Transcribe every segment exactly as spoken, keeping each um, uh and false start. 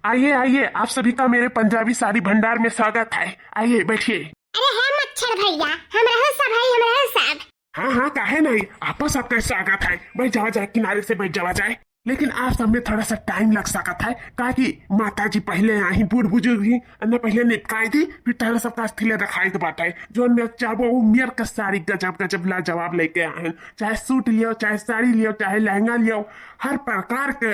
आइए, आइए, आप सभी का मेरे पंजाबी साड़ी भंडार में स्वागत है। आइए, बैठिए। अरे है मच्छर भैया, हम रहो सब है, हम रहो सब। हाँ, हाँ, काहे नहीं, आपा सबका स्वागत है। बैठ जावा जाए, किनारे से बैठ जावा जाए। लेकिन आप सब में थोड़ा सा टाइम लग सकत है, काहे कि माता जी पहले आई, बूढ़ बुजुर्ग ही, अन्ना पहले निपटाई दी, फिर तोहरा सबका अस्थिले दिखाई दे बाटे। जो में चाहबो, वो मेर का साड़ी गजब गजब लाजवाब लेके आए हैं। चाहे सूट लियो, चाहे साड़ी लियो, चाहे लहंगा लियो, हर प्रकार के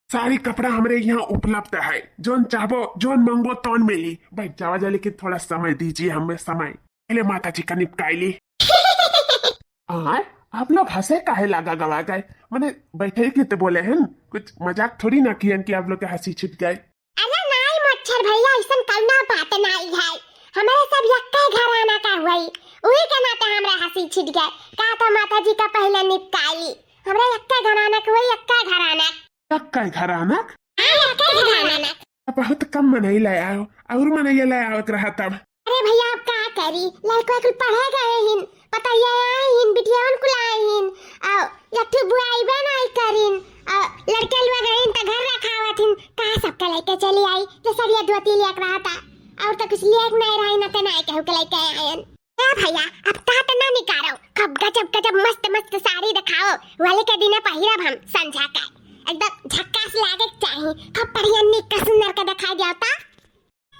साड़ी कपड़ा हमरे यहाँ उपलब्ध है। जोन चाहबो, जोन मांगबो, तोन मिली। बैठ जावा जा, लेकिन थोड़ा समय दीजिए हमें, समय। पहले माता जी का निपटाई ली। आय, आप लोग हंसे काहे लागा गवा गए? मने बैठे ही किते बोले हैं, कुछ मजाक थोड़ी ना कियन कि आप लोग के हंसी छिप गए। अरे नाई मच्छर भैया, ऐसन कौनो बात नाई है। हमारे सब यक्के घराना का हुई, उही के नाते हमरा हंसी छिप गए। का तो माता जी का पहले निपटाई ली, हमरा यक्के घराना के हुई, यक्के घराना। यक्के घराना? हाँ, यक्के घराना। बहुत कम मनई ले आओ, और मनई ले आओ एक रहा तब। अरे भैया, अब का करी, लड़का कुल पढ़े गए हिन, पतैया आए हिन, बिटियावन कुल आए हिन, आ एक ठो बुआई बे नाई करिन, आ लड़के लोग गए हिन त घर रखावत हिन, कहाँ सबके लेके चली आई, जो सरिया धोती लिया के रहा था, और तो कुछ लिया के नहीं रही, न ते नाई केहू के लेके आए हिन। ए भैया, अब तात ना निकारो, खूब गजब गजब मस्त मस्त साड़ी दिखाओ, होली के दिने पहिरब हम संझा का, एकदम झक्कास लागे के चाही, खूब बढ़िया निक के सुंदर के दिखाई दिया ता।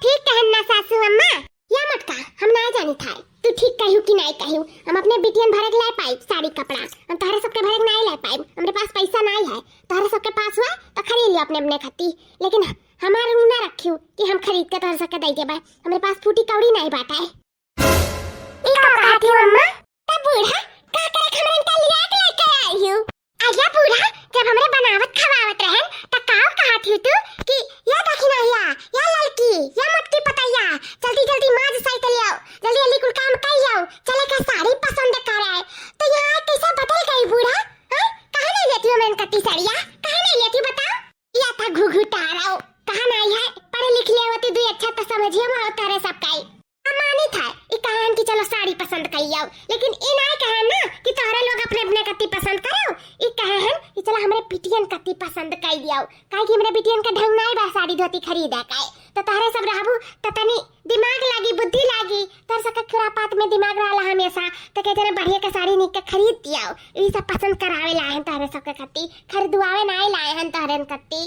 ठीक कहन ना सासू अम्मा। या मटका, हम ना जानी था, तू ठीक कहू कि नाई कहू, हम अपने बिटियन भरक ला पाई साड़ी कपड़ा, हम तोहरे सबके भरक नाई ला पाई, हमरे पास पैसा नाई है, तोहरे सबके पास हुआ तो खरीद लियो अपने अपने खत्ती, लेकिन हमार ऊ ना रखियो कि हम खरीद के तोहरे सबके दे देबे, हमरे पास फूटी कौड़ी नाई बाटे। ई का कहत हूँ अम्मा? त बूढ़ा, का करे हमरन का लिया के लेके आई हूँ? अरे बूढ़ा, जब हमरे बनावत खवावत रहन, त काव कहत हूँ तू कि या दखिनहिया, या ललकी, या मोटकी पतैया, जल्दी जल्दी माज साई के ले आओ, जल्दी जल्दी कुल काम कर आओ, चले के साड़ी पसंद करे। तो यहाँ कैसे बदल गई बूढ़ा? हाँ? काहे नहीं लेती हो हमरन कत्ती साड़िया? काहे नहीं लेती बताओ? या था घुघुटाराओ, कहा नाई है, पढ़े लिख ले होती दुई अच्छा तो समझिए में होता रहे सब काई। हम मानी था, ई कहे हन कि चलो साड़ी पसंद कर आओ, लेकिन ई नाई कहे हन ना कि तोहरे लोग अपने अपने कत्ती पसंद करो, ई कहे हन कि चलो हमरे बिटियन कत्ती पसंद कर दियाओ, काहे कि हमरे बिटियन का ढंग नाई बा साड़ी धोती खरीदे का, तो तोहरे सब रहबू तो तनी दिमाग लागी, बुद्धि लागी, तोहरे सबके खुरापात में दिमाग रहला हमेशा, तो कहते ना बढ़िया का साड़ी निक के खरीद दियाओ, ई सब पसंद करावे लाए हन तोहरे सबके कत्ती, खरीदवावे नाई लाए हन तोहरे कत्ती।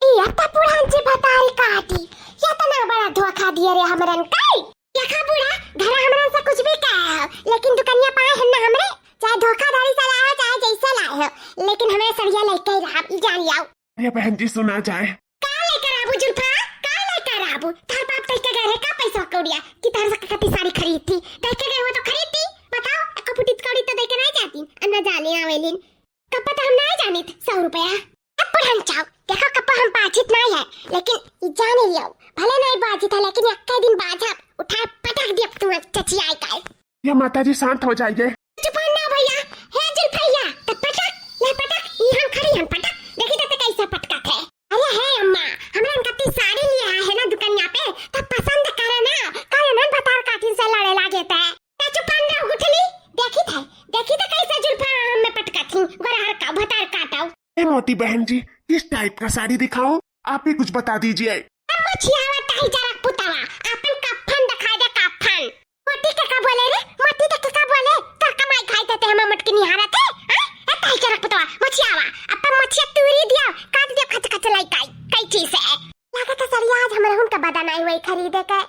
या त पुरान जी भतारी काटी, या त ना बड़ा धोखा दिए रे हमरन काई। देखा बूढ़ा, घर हमरन से कुछ भी कहे हो, लेकिन दुकनिया पाए हन ना हमरे, चाहे धोखाधड़ी से लाए हो, चाहे जैसे लाए हो, लेकिन हमरे सड़िया लेके ही रहा, ई जान जाओ। अरे बहन जी, सुना जाए। का लेकर आबू जुल्फा, का लेकर आबू? तार बाप तई के गए रहे का पैसा कौड़िया कि तार सबके कत्ती साड़ी खरीदती? देख के गए हो तो खरीदती। बताओ, एको फुटी कौड़ी तो देके नहीं जाती, अन्ना जाने आवेलिन। कप्पा तो हम नाय जानित, सौ रुपया। अब पुरहन चाव, देखो कप्पा हम बाझित नाय है, लेकिन ई जाने लियो, भले नाय बाझित है, लेकिन यक्का दिन बाझब, उठा पटक दियब तू चचियाई का। ये माता जी शांत हो जाइए। चुप हो ना भैया, हे जुल्फैया, तो पटक, ले पटक, ई हम खड़ी हम पटक, देखी तो कैसे पटकत है। अरे हे अम्मा, हमरा इनका ती साड़ी लिया है ना दुकानिया पे, तो पसंद करे ना, काहे ना भतार काठिन से लड़े लागे ते। ते चुप हो ना गुठली, देखी थे, देखी तो कैसे जुल्फा हम में पटकत ही, गोरहर का भतार काटो। ए मोटी बहन जी, किस टाइप का साड़ी दिखाऊं? आप ही कुछ बता दीजिए। अब मुछियावा ताही जरा पुतावा, अपन कफन दिखाई दे कफन। मोटी के का बोले रे? मोटी के का बोले? तोर कमाई खाई ते हमें मोटकी निहारत है? हैं? ए ताही जरा पुतावा, मुछियावा, अपन मुछिया तूरी दिया, काट दिया खच खच लाई काई, कैंची से। लागत है सरिया आज हमरा हुन का बदनाई हुई खरीदे के।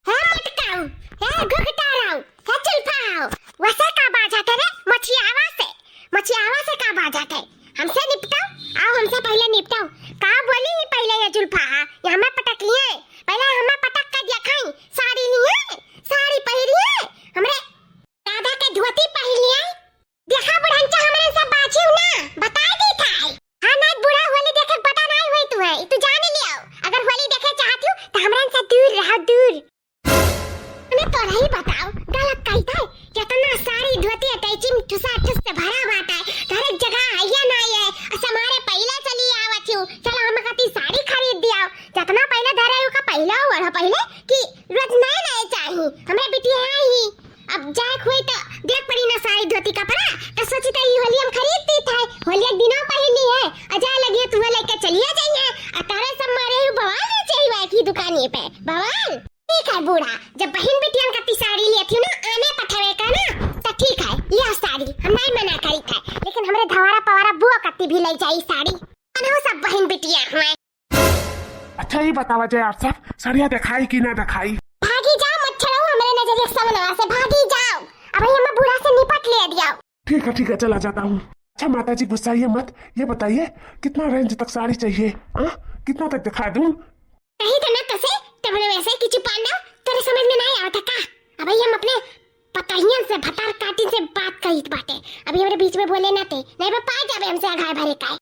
हे मटकाऊ, हे घुघटाराऊ, हे चुल्फाऊ, वसे का बाझा थे रे? मछियावा से, मछियावा से का बाझा थे? हमसे निपटाओ, आओ हमसे पहले निपटाओ। का बोली ही पहले ये जुल्फा हा? ये हमें पटक लिए, पहले हमें पटक के दिखाई। साड़ी लिए, साड़ी पहरिए, हमरे दादा के धोती पहरिए। देखा बुढ़नचा हमरे से बाझियो ना, बता दी था। हाँ ना बूढ़ा होली देखे के पता नहीं हुई तू है, तू जान लियो। अगर होली देखे चाहती हो तो हमरे से दूर रहो, दूर। मैं तोरा ही बताओ, गलत कही था। कितना साड़ी धोती अटैची में ठुसा ठुस से भरा बात है। घर एक जगह है या ना है, अस हमारे पहले चली आवत हूँ। चलो हम कती साड़ी खरीद दिया। जितना पहले धरे का पहले ओढ़ो पहले कि रोज नए नए चाहिए। हमरे बिटिया है ही। अब जाए हुई तो देख पड़ी ना साड़ी धोती कपड़ा, तो सोची तो ई होली हम खरीद दी था। होली एक दिनों पहली है, आ जाए लगी तो वो लेके चलिए जाइए। आ ये पे बवाल। ठीक है बूढ़ा, जब बहिन बिटियन कत्ती साड़ी लेत हिउ ना, आने पठवे का ना, त ठीक है, लिया साड़ी, हम नाहीं मना करित है, लेकिन हमरे धवारा पवारा बुआ कत्ती भी लइ जाई साड़ी। अनहु सब बहिन बिटिया हुए। अच्छा, ये बतावा जाए आप सब, सड़िया देखाई कि ना देखाई? भागी जाओ मच्छरऊ, हमरे नजरिया के सामने से भागी जाओ। अब हम बूढ़ा से निपट ले दियाओ। ठीक है, ठीक है, चला जाता हूँ। अच्छा माता जी, गुस्साइए मत, ये बताइए कितना रेंज तक साड़ी चाहिए? हाँ, कितना तक दिखा दूँ? कही तो ना तसे, तब ना वैसे कि चुपान दो, तेरे समझ में नहीं आवता का? अब हम अपने पतहियन से, भतार काटिन से बात करीत बाटे। अभी हमरे बीच में बोले ना ते, नहीं बा पाए जाबे हमसे अघाए भरे का।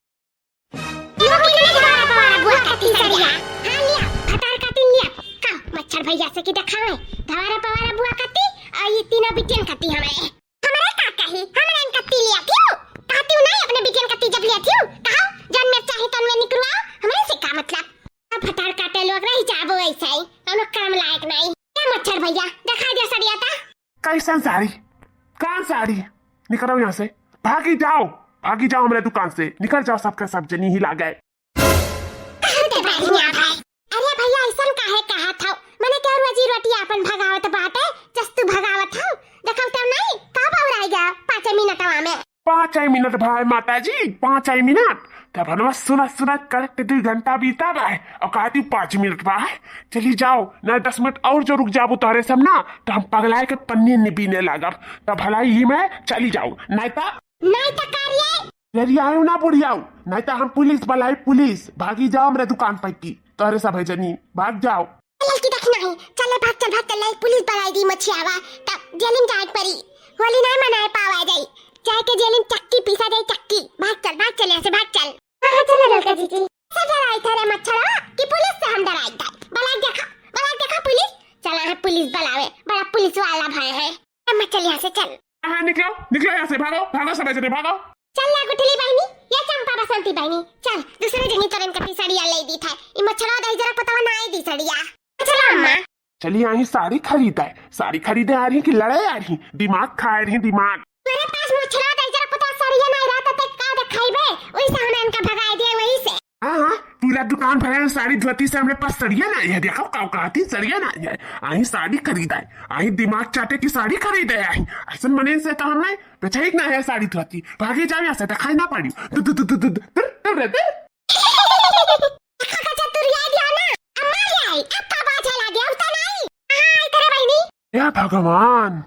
यो किने धवारा पवारा बुआ कत्ती सड़िया? हाँ लिया, भतार काटिन लिया। का मच्छर भैया से कि देखावे? धवारा पवारा बुआ कत्ती, और ये तीनों बिटियन कत्ती हमरे। हमरे का कही? हमरे इन कत्ती लिया क्यों? कहती हूँ नहीं, अपने बिटियन कत्ती जब लिया क्यों? कहो, जन में चाहे तन में निकलवाओ, हमरे से का मतलब? अब भतार काटे लोग रही जाबो ऐसे ही, कौनो काम लायक नहीं। क्या मच्छर भैया, दिखा दिया सड़िया ता? कैसन साड़ी? कौन साड़ी? निकलो यहाँ से, भागी जाओ, भागी जाओ हमरे दुकान से, निकल जाओ सबके सब जनी हिला गए। कहते बढ़िया भाई। अरे भैया, ऐसन काहे कहत हौ? मने के रोजी रोटी आपन भगावत बाटे, जस तू भगावत हौ। देखल तो नहीं, का बौराई गया पाँच मिनटवा में? पाँच ही मिनट भाई माता जी, पाँच ही मिनट। तब हनवा सुनत सुनत करेक्ट दू घंटा बीता बा, और कहती पाँच मिनट बा। चली जाओ, ना दस मिनट और जो रुक जाबू तोहरे सब ना, तो हम पगलाए के पन्नी निबीने लागब। तब भलाई ही में चली जाओ, नहीं तो नहीं तो करिए। लरियाओ ना बुढ़ियाओ, नहीं तो हम पुलिस बुलाई, पुलिस। भागी जाओ हमरे दुकान पर की, तोहरे सब है जनी, भाग जाओ। ललकी देखी नहीं, चले भाग चल, भाग चल, ले पुलिस बुलाई दी मछियावा, तब जेल में जाए पड़ी। होली नहीं मनाए पावा जाई, जाए के जेल में चक्की पीसा जाई, चक्की। भाग चल, भाग चल, यहाँ से भाग चल। हाँ, हाँ, चलो ललका जीजी। से डराई था रे मच्छर कि पुलिस से हम डराई था? बुलाई देखा, बुलाई देखा पुलिस, चला है पुलिस बुलावे, बड़ा पुलिस वाला भाई है। अम्मा चल यहाँ से चल। हाँ, निकलो, निकलो यहाँ से, भागो, भागो सब जने, भागो। चल ना गुठली बहिनी, या चंपा बसंती बहिनी, चल, दूसरे जनी तोरन कती सड़िया ले दी था। ई मच्छरवा दही जरा पतवा ना आई दी सड़िया। चलो अम्मा। चली आई साड़ी खरीदे, साड़ी खरीदे आ रही कि लड़े आ रही, दिमाग खाए रही दिमाग। मेरे पास मच्छरवा दही जरा पतवा सड़िया नहीं रहता ते का दिखाई बे, वही से हमने इनका भगाई दिया वही से। हाँ, हाँ, पूरा दुकान भरा है साड़ी धोती से, हमरे पास सड़िया नहीं है। देखो, का कहती सड़िया नहीं है। आई साड़ी खरीदाई, आई दिमाग चाटे की साड़ी खरीदे आई। ऐसन मने से तो हमने बेचाई ना है साड़ी धोती। भागे जाओ यहाँ से, दिखाई ना पड़ी। दु, दु, दु, दु, दु, दु, दु, दु, दु। देखो, चतुरिया दिया ना, अम्मा ले आई, अब का बात है लागे, अब तो नहीं। हाँ, आई तेरे बहिनी। हे भगवान,